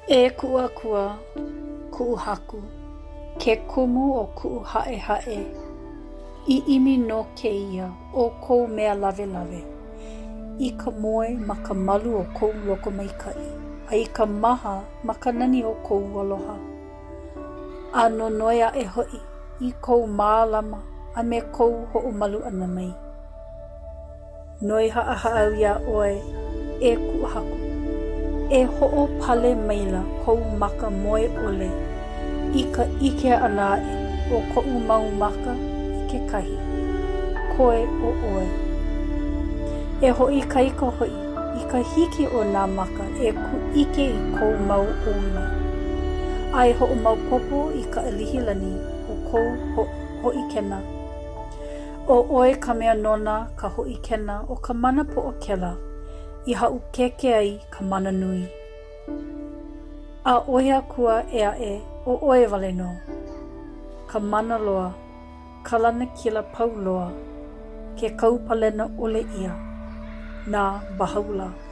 E kuʻu Akua, kuʻu Haku, ke kumu o kuʻu haʻehaʻe, i ʻimi nō kēia ʻo kou mea lawelawe, i ka moe ma ka malu o kou lokomaikaʻi, a i ka maha ma ka nani o kou aloha. A nonoi aʻe hoʻi i kou mālama a me kou hoʻomalu ʻana mai. Noi haʻahaʻa au iā ʻoe, e kuʻu Haku, e hoʻopale maila kou maka moe ʻole i ka ʻike ʻana aʻe o koʻu mau maka i kekahi, koe ʻo ʻoe. E hoʻoikaika hoʻi i ka hiki o nā maka e kūʻike i kou mau ʻōuli, a e hoʻomaopopo i ka ʻalihi lani o kou hōʻikena. ʻO ʻoe ka mea nona ka hōʻikena o ka mana poʻokela i haʻukeke ai ka mana nui. ʻAʻohe akua ʻē aʻe ʻo ʻoe wale nō, ka mana loa, ka lanakila pau loa, ke kaupalena ʻole ʻia, na Baháʻuʻlláh.